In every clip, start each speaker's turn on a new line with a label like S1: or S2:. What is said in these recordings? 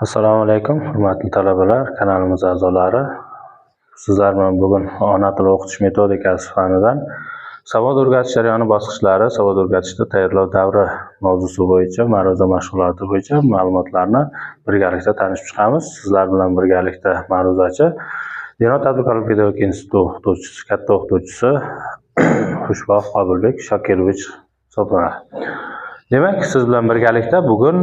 S1: Assalomu alaykum, hurmatli talabalar, kanalimiz a'zolari. Sizlar bilan bugun ona tili o'qitish metodikasi fanidan savod o'rgatish jarayoni bosqichlari, savod o'rgatishda tayyorlov davri mavzusi bo'yicha ma'ruza mashg'uloti bo'yicha ma'lumotlarni birgalikda tanishib chiqamiz. Sizlar bilan birgalikda ma'ruzachi Denov tadbirkorlik pedagogika instituti o'qituvchisi, katta o'qituvchisi Xushbaxt Qobilbek Shokirovich hisoblanadi. Demak, siz bilan birgalikda bugun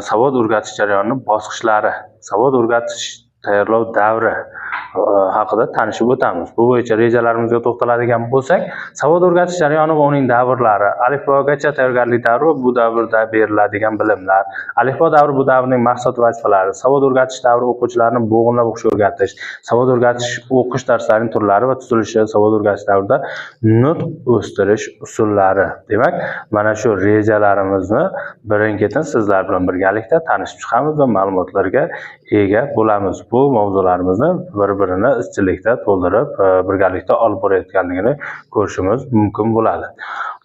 S1: savod o'rgatish jarayonining bosqichlari, savod o'rgatish tayyorlov davri haqida tanishib o'tamiz. Bu bo'yicha rejalarimizga to'xtaladigan bo'lsak, savod o'rgatish jarayoni va uning davrlari, alifbogacha tayyorgarlik davri va bu davrda beriladigan bilimlar, alifbo davri, bu davrning maqsad va vazifalari, savod o'rgatish davri, o'quvchilarni bo'g'inlab o'qishga o'rgatish, savod o'rgatish o'qish darslarining turlari va tuzilishi, savod o'rgatish davrida nutq o'stirish usullari. Demak, mana shu rejalarimizni birin-ketin sizlar bilan birgalikda tanishib chiqamiz va ma'lumotlarga ega bo'lamiz. Bu mavzularimizni bir-birini izchillikda to'ldirib, birgalikda olib borayotganligini ko'rishimiz mumkin bo'ladi.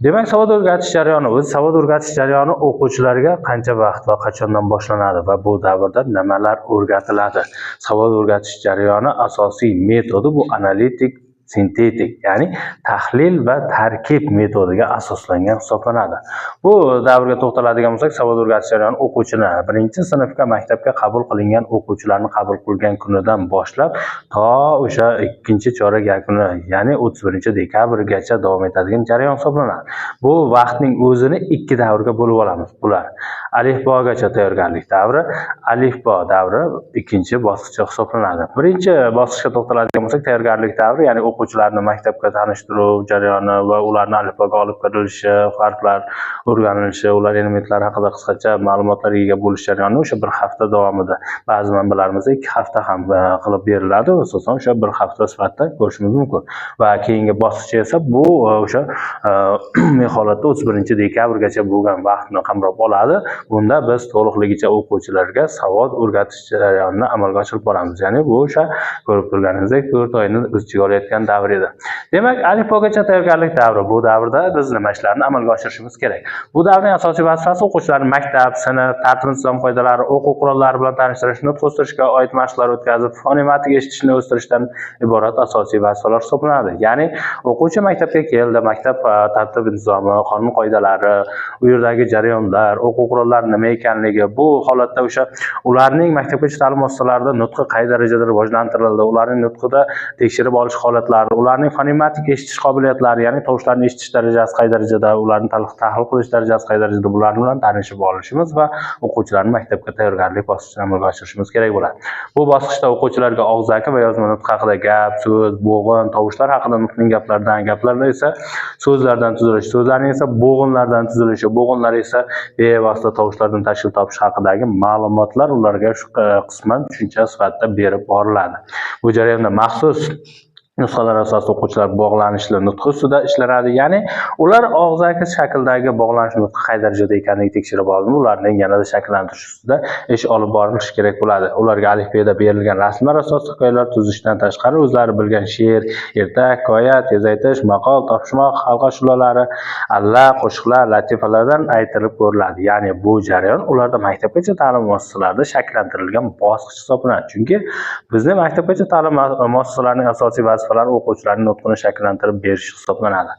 S1: Demak, savod o'rgatish jarayoni, o'zi savod o'rgatish jarayoni o'quvchilarga qancha vaqt va qachondan boshlanadi va bu davrda nimalar o'rgatiladi? Savod o'rgatish jarayoni asosiy metodi bu analitik sintetik, ya'ni tahlil va tarkib metodiga asoslangan hisoblanadi. Bu davrga to'xtaladigan bo'lsak, savod o'rgatish jarayoni o'quvchini birinchi sinfga, maktabga qabul qilingan o'quvchilarni qabul qilgan kunidan boshlab to o'sha ikkinchi chorak yakuni, ya'ni 31-dekabrgacha davom etadigan jarayon hisoblanadi. Bu vaqtning o'zini ikki davrga bo'lib olamiz. Bular alifbogacha tayyorgarlik davri, alifbo davri ikkinchi bosqichi hisoblanadi. Birinchi bosqichga to'xtaladigan bo'lsak, tayyorgarlik davri, ya'ni o'quvchilarni maktabga tanishtiruv jarayoni va ularni alifboga olib kirilishi, harflar o'rganilishi, ular elementlari haqida qisqacha ma'lumotlarga ega bo'lish jarayoni o'sha bir hafta davomida, ba'zi manbalarimizda 2 hafta ham qilib beriladi, asosan o'sha bir hafta sifatida ko'rishimiz mumkin. Va keyingi bosqichi esa bu o'sha umumiy holatda 31-dekabrgacha bo'lgan vaqtni qamrab oladi. Bunda biz to'liqligicha o'quvchilarga savod o'rgatish jarayonini amalga oshirib boramiz. Ya'ni bu o'sha ko'rib turganingizdek 4 oyni o'z ichiga olayotgan davr edi. Demak, alifbogacha tayyorgarlik davri. Bu davrda biz nima ishlarni amalga oshirishimiz kerak? Bu davrning asosiy vazifasi o'quvchilarni maktab, sinf, tartib intizom qoidalari, o'quv qurollari bilan tanishtirish, nutq o'stirishga oid mashqlar o'tkazib, fonematik eshitishni o'stirishdan iborat asosiy vazifalar hisoblanadi. Ya'ni o'quvchi maktabga keldi, maktab tartib intizomi, qonun qoidalari, u yerdagi jarayonlar, o'quv qurollari nima ekanligi, bu holatda o'sha ularning maktabgacha ta'lim muassasalarida nutqi qay darajada rivojlantirildi, ularning nutqida tekshirib olish holatlari, ularning fonematik eshitish qobiliyatlari, ya'ni tovushlarni eshitish darajasi qay darajada, ularni tahlil qilish darajasi qay darajada, bular bilan tanishib olishimiz va o'quvchilarni maktabga tayyorgarlik bosqichini amalga oshirishimiz kerak bo'ladi. Bu bosqichda o'quvchilarga og'zaki va yozma nutq haqida gap, so'z, bo'g'in, tovushlar haqida, nutqning gaplardan, gaplar esa so'zlardan tuzilishi, so'zlarning esa bo'g'inlardan tuzilishi, bo'g'inlar esa bevosita tovushlardan tashkil topish haqidagi ma'lumotlar ularga shu qisman tushuncha sifatida berib boriladi. Bu jarayonda maxsus nusxalar asosida o'quvchilar bog'lanishli nutqi ustida ishlanadi. Ya'ni ular og'zaki shakldagi bog'lanish nutqi qay darajada ekanligi tekshirib olinib, ularning yanada shakllantirish ustida ish olib borilishi kerak bo'ladi. Ularga alifbeda berilgan rasmlar asosida hikoyalar tuzishdan tashqari, o'zlari bilgan she'r, ertak, hikoya, tez aytish, maqol, topishmoq, xalq ashulalari, alla, qo'shiqlar, latifalardan aytilib ko'riladi. Ya'ni bu jarayon ularda maktabgacha ta'lim muassasalarida shakllantirilgan bosqich hisoblanadi. Chunki bizni maktabgacha ta'lim muassasalarining asosiy vazifalari o'quvchilarning nutqini shakllantirib berish hisoblanadi.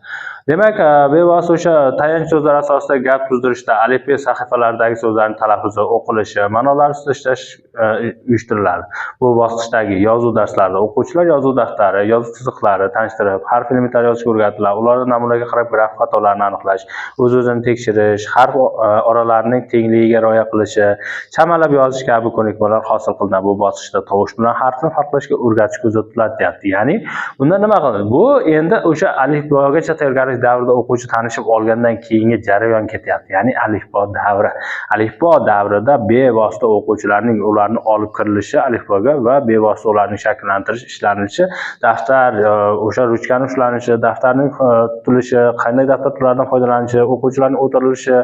S1: Demak, bevosita o'sha tayanch so'zlar asosida gap tuzdirishda alifbe sahifalaridagi so'zlarning talaffuzi, o'qilishi, ma'nolari ustida ishlash uyushtiriladi. Bu bosqichdagi yozuv darslarida o'quvchilar yozuv daftari, yozuv chiziqlari tanishtirib, harf elementlari yozishga o'rgatiladi. Ularda namunaga qarab grafik xatolarni aniqlash, o'z-o'zini tekshirish, harf oralarining tengligiga rioya qilishi, chamalab yozish kabi ko'nikmalar hosil qilinadi. Bu bosqichda tovush bilan harfni farqlashga o'rgatish ko'zda tutiladi, deyapti. Ya'ni bunda nima qiladi? Bu endi o'sha alifbogacha tayyorgarlik davrida o'quvchi tanishib olgandan keyingi jarayon ketyapti. Ya'ni alifbo davri. Alifbo davrida bevosita o'quvchilarning ularni olib kirilishi alifboga va bevosita ularning shakllantirish ishlanishi, daftar, o'sha ruchkani ushlanishi, daftarning tutilishi, qanday daftar turlaridan foydalanishi, o'quvchilarning o'tirilishi,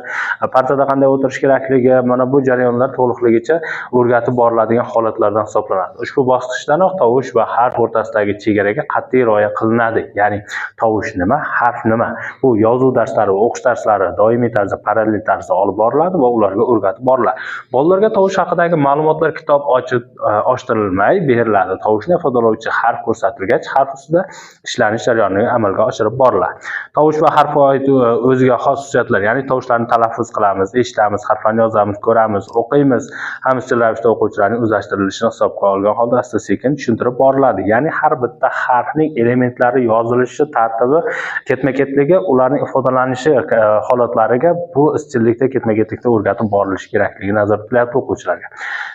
S1: partada qanday o'tirish kerakligi, mana bu jarayonlar to'liqligicha o'rgatib boriladigan holatlardan hisoblanadi. Ushbu bosqichdanoq tovush va harf o'rtasidagi chegaraga qat'iy rioya qilinadi. Ya'ni tovush nima, harf nima. nima? Bu yozuv darslari va o'qish darslari doimiy tarzda, parallel tarzda olib boriladi va ularga o'rgatib boriladi. Bolalarga tovush haqidagi ma'lumotlar kitob ochib ochtirilmay beriladi. Tovushni ifodalovchi harf ko'rsatilgach, harf ustida ishlanish jarayoni amalga oshirib boriladi. Tovush va harfga oid o'ziga xos xususiyatlar, ya'ni tovushlarni talaffuz qilamiz, eshitamiz, harflarni yozamiz, ko'ramiz, o'qiymiz. Ham izchil ravishda o'quvchilarning o'zlashtirilishini hisobga olgan holda asta-sekin tushuntirib boriladi. Ya'ni har bitta harfning elementlari yozilishi tartibi, ketma-ketligi, ularning ifodalanishi holatlariga bu izchillikda, ketma-ketlikda o'rgatib borilishi kerakligi nazarda tutilyapti o'quvchilarga.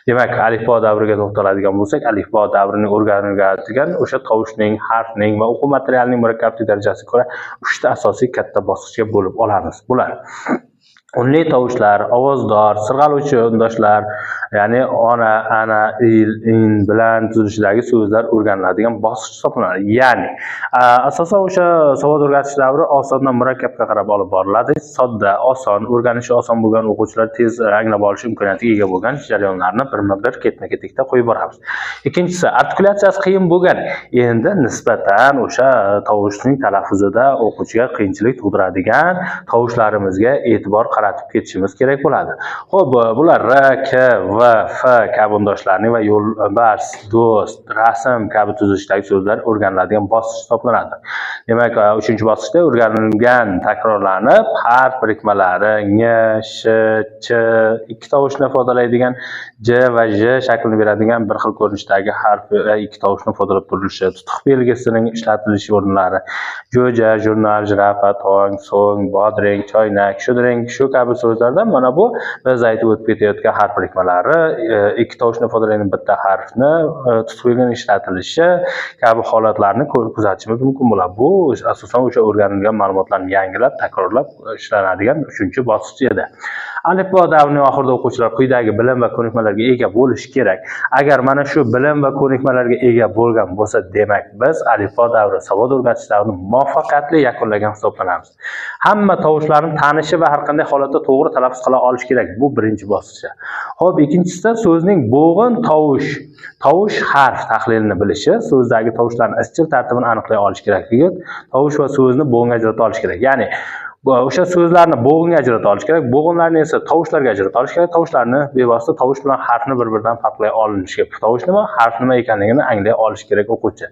S1: Demak, alifbo davriga to'xtaladigan bo'lsak, alifbo davrini o'rganiladigan o'sha tovushning, harfning va o'quv materialining murakkablik darajasiga ko'ra uchta asosiy katta bosqichga bo'lib olamiz. Bular: unli tovushlar, ovozdor, sirg'aluvchi undoshlar, ya'ni ona, ana, il, in bilan tuzilishidagi so'zlar o'rganiladigan bosqich hisoblanadi. Ya'ni asosan o'sha savod o'rgatish davri osondan murakkabga qarab olib boriladi. Sodda, oson, o'rganishi oson bo'lgan, o'quvchilar tez anglab olish imkoniyatiga ega bo'lgan jarayonlarni birma-bir, ketma-ketlikda qo'yib boramiz. Ikkinchisi, artikulyatsiyasi qiyin bo'lgan, endi nisbatan o'sha tovushning talaffuzida o'quvchiga qiyinchilik tug'diradigan tovushlarimizga e'tibor qaratib ketishimiz kerak bo'ladi. Xo'p, bular R, K, V, F kabi undoshlarning va yo'lbars, do'st, rasm kabi tuzilishdagi so'zlar o'rganiladigan bosqich hisoblanadi. Demak, uchinchi bosqichda o'rganilgan takrorlanib, harf birikmalari ng, sh, ch, ikki tovushni ifodalaydigan j va j shaklini beradigan bir xil ko'rinishdagi harf ikki tovushni ifodalab turilishi, tutuq belgisining ishlatilishi o'rinlari, jo'ja, jurnal, jirafa, tong, so'ng, bodring, choynak, shudring, shu kabi so'zlardan mana bu biz aytib o'tib ketayotgan harf birikmalari, ikki tovushni ifodalaydigan bitta harfni tutuq belgining ishlatilishi kabi holatlarni kuzatishimiz mumkin bo'ladi. Bu asosan o'sha o'rganilgan ma'lumotlarni yangilab, takrorlab ishlanadigan uchinchi bosqich edi. Alifbo davrining oxirida o'quvchilar quyidagi bilim va ko'nikmalarga ega bo'lishi kerak. Agar mana shu bilim va ko'nikmalarga ega bo'lgan bo'lsa, demak, biz alifbo davri, savod o'rgatish davrini muvaffaqiyatli yakunlagan hisoblanamiz. Hamma tovushlarni tanishi va har qanday holatda to'g'ri talaffuz qila olish kerak. Bu birinchi bosqichi. Xo'p, ikkinchisida so'zning bo'g'in tovush, tovush harf tahlilini bilishi, so'zdagi tovushlarni izchil tartibini aniqlay olish kerakligi, tovush va so'zni bo'g'inga ajrata olish kerak. Ya'ni o'sha so'zlarni bo'g'inga ajrata olish kerak, bo'g'inlarni esa tovushlarga ajrata olish kerak, tovushlarni bevosita tovush bilan harfni bir-biridan farqlay olinishi kerak. Tovush nima, harf nima ekanligini anglay olish kerak o'quvchi.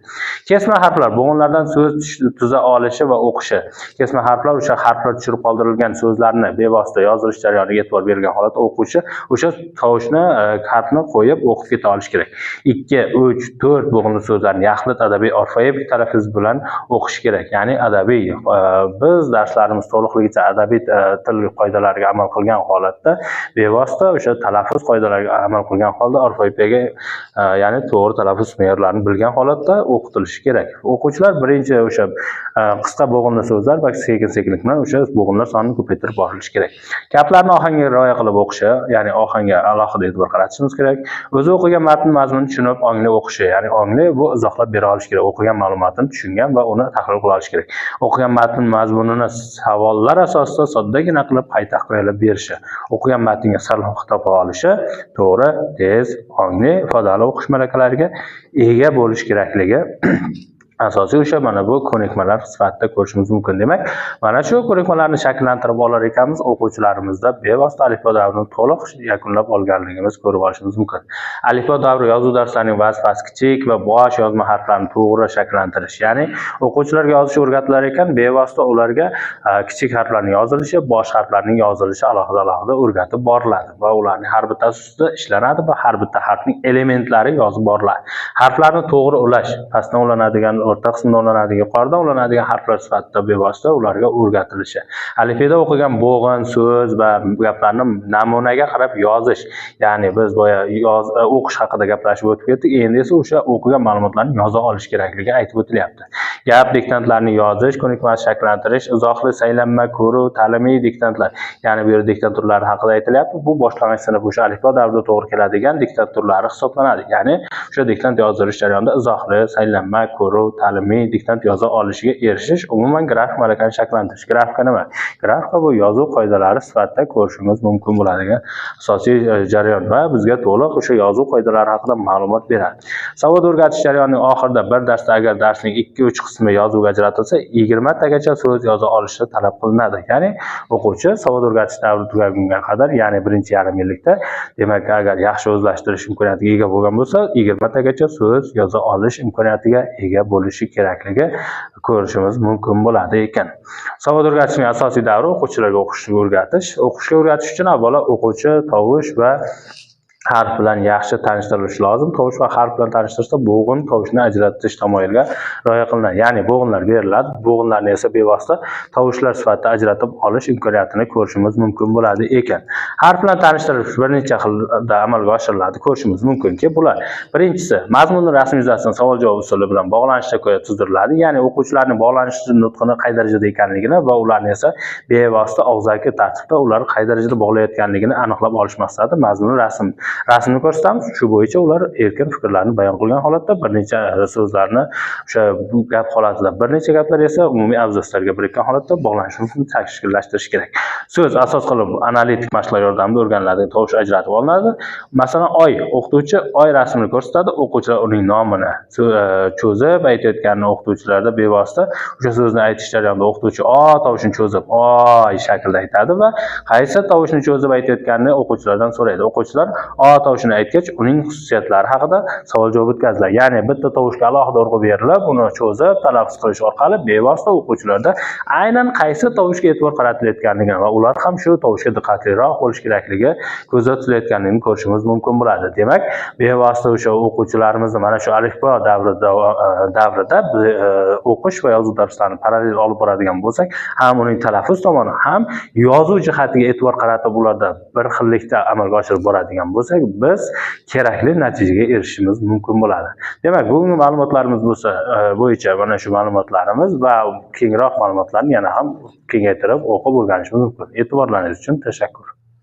S1: Kesma harflar bo'g'inlardan so'z tuza olishi va o'qishi. Kesma harflar o'sha harflar tushirib qoldirilgan so'zlarni bevosita yozilish jarayoniga e'tibor bergan holatda o'quvchi o'sha tovushni, harfni qo'yib o'qib keta olish kerak. 2, 3, 4 bo'g'inli so'zlarni yaxlit adabiy orfoepik talaffuz bilan o'qish kerak. Ya'ni adabiy, biz darslarimiz to'liqligicha adabiy til qoidalariga amal qilgan holatda bevosita o'sha talaffuz qoidalariga amal qilgan holda orfoepiyaga, ya'ni to'g'ri talaffuz me'yorlarini bilgan holatda o'qitilishi kerak. O'quvchilar birinchi o'sha qisqa bo'g'inli so'zlar va sekin-sekinlik bilan o'sha bo'g'inlar sonini ko'paytirib borilishi kerak. Gaplarni ohangga rioya qilib o'qishi, ya'ni ohangga alohida e'tibor qaratishimiz kerak. O'zi o'qigan matn mazmunini tushunib, ongli o'qishi, ya'ni ongli bu izohlab bera olish kerak. O'qigan ma'lumotini tushungan va uni tahlil qila olish kerak. O'qigan matn mazmunini savollar asosida soddagina qilib qayta hikoyalab berishi, o'qigan matnga sarlavha topa olishi, to'g'ri, tez, ongli, ifodali o'qish malakalariga ega bo'lish kerakligi asosiy o'sha mana bu ko'nikmalar sifatida ko'rishimiz mumkin. Demak, mana shu ko'nikmalarni shakllantirib olar ekanmiz, o'quvchilarimizda bevosita alifbo davrini to'liq yakunlab olganligimiz ko'rib olishimiz mumkin. Alifbo davri yozuv darslarining vazifasi kichik va bosh yozma harflarni to'g'ri shakllantirish. Ya'ni o'quvchilarga yozish o'rgatilar ekan, bevosita ularga kichik harflarning yozilishi, bosh harflarning yozilishi alohida-alohida o'rgatib boriladi va ularning har bittasi ustida ishlanadi va har bitta harfning elementlari yozib boriladi. Harflarni to'g'ri ulash, pastdan ulanadigan, o'rta qismdan ulanadigan, yuqoridan ulanadigan harflar sifatida bevosita ularga o'rgatilishi. Alifbeda o'qigan bo'g'in, so'z va gaplarni namunaga qarab yozish. Ya'ni biz boya o'qish haqida gaplashib o'tib ketdik. Endi esa o'sha o'qigan ma'lumotlarni yoza olish kerakligi aytib o'tilyapti. Gap diktantlarni yozish, ko'nikmasi shakllantirish, izohli saylanma, ko'ruv, ta'limiy diktantlar. Ya'ni bu yerda diktant turlari haqida aytilyapti. Bu boshlang'ich sinf o'sha alifbo davrida to'g'ri keladigan diktant turlari hisoblanadi. Ya'ni o'sha diktant yozdirish jarayonida izohli, saylanma, ko'ruv, ta'limiy diktant yoza olishiga erishish, umuman grafik malakani shakllantirish. Grafika nima? Grafika bu yozuv qoidalari sifatida ko'rishimiz mumkin bo'ladigan asosiy jarayon va bizga to'liq o'sha yozuv qoidalari haqida ma'lumot beradi. Savod o'rgatish jarayonining oxirida bir darsda agar darsning 2-3 qismi qismi yozuvga ajratilsa, 20 tagacha so'z yoza olishi talab qilinadi. Ya'ni o'quvchi savod o'rgatish davri tugagunga qadar, ya'ni birinchi yarim yillikda, demak, agar yaxshi o'zlashtirish imkoniyatiga ega bo'lgan bo'lsa, 20 tagacha so'z yoza olish imkoniyatiga ega bo'lishi kerakligi ko'rishimiz mumkin bo'ladi ekan. Savod o'rgatishning asosiy davri o'quvchilarga o'qishni o'rgatish. O'qishga o'rgatish uchun avvalo o'quvchi tovush va harf bilan yaxshi tanishtirilishi lozim. Tovush va harf bilan tanishtirishda bo'g'in tovushni ajratish tamoyiliga rioya qilinadi. Ya'ni bo'g'inlar beriladi, bo'g'inlarni esa bevosita tovushlar sifatida ajratib olish imkoniyatini ko'rishimiz mumkin bo'ladi ekan. Harf bilan tanishtirish bir necha xilda amalga oshiriladi. Ko'rishimiz mumkinki, bular: birinchisi, mazmunni rasm yuzasidan savol-javob usuli bilan bog'lanishda ko'ra tuzdiriladi. Ya'ni o'quvchilarning bog'lanish nutqini qay darajada ekanligini va ularni esa bevosita og'zaki tartibda ular qay darajada bog'layotganligini aniqlab olish maqsadida mazmunni rasmni ko'rsatamiz. Shu bo'yicha ular erkin fikrlarini bayon qilgan holatda bir necha so'zlarni o'sha bu gap holatida, bir necha gaplar esa umumiy abzaslarga birikkan holatda bog'lanishini tashkillashtirish kerak. So'z asos qilib analitik mashqlar yordamida o'rganiladi, tovush ajratib olinadi. Masalan, oy, o'qituvchi oy rasmini ko'rsatadi, o'quvchilar uning nomini cho'zib aytayotganini o'qituvchilarda bevosita o'sha so'zni aytish jarayonida o'qituvchi o tovushini cho'zib oy shaklida aytadi va qaysi tovushni cho'zib aytayotganini o'quvchilardan so'raydi. O'quvchilar o tovushini aytgach, uning xususiyatlari haqida savol-javob o'tkaziladi. Ya'ni bitta tovushga alohida urg'u berilib, uni cho'zib talaffuz qilish orqali bevosita o'quvchilarda aynan qaysi tovushga e'tibor qaratilayotganligini va ular ham shu tovushga diqqatliroq bo'lish kerakligi ko'zda tutilayotganligini ko'rishimiz mumkin bo'ladi. Demak, bevosita o'sha o'quvchilarimizni mana shu alifbo davrida biz, o'qish va yozuv darslarini parallel olib boradigan bo'lsak, ham uning talaffuz tomoni, ham yozuv jihatiga e'tibor qaratib, ularda bir xillikda amalga oshirib boradigan bo'lsak, biz kerakli natijaga erishishimiz mumkin bo'ladi. Demak, bugungi ma'lumotlarimiz bo'lsa bo'yicha mana shu ma'lumotlarimiz va kengroq ma'lumotlarni yana ham kengaytirib o'qib o'rganishimiz mumkin. E'tiborlaringiz uchun tashakkur.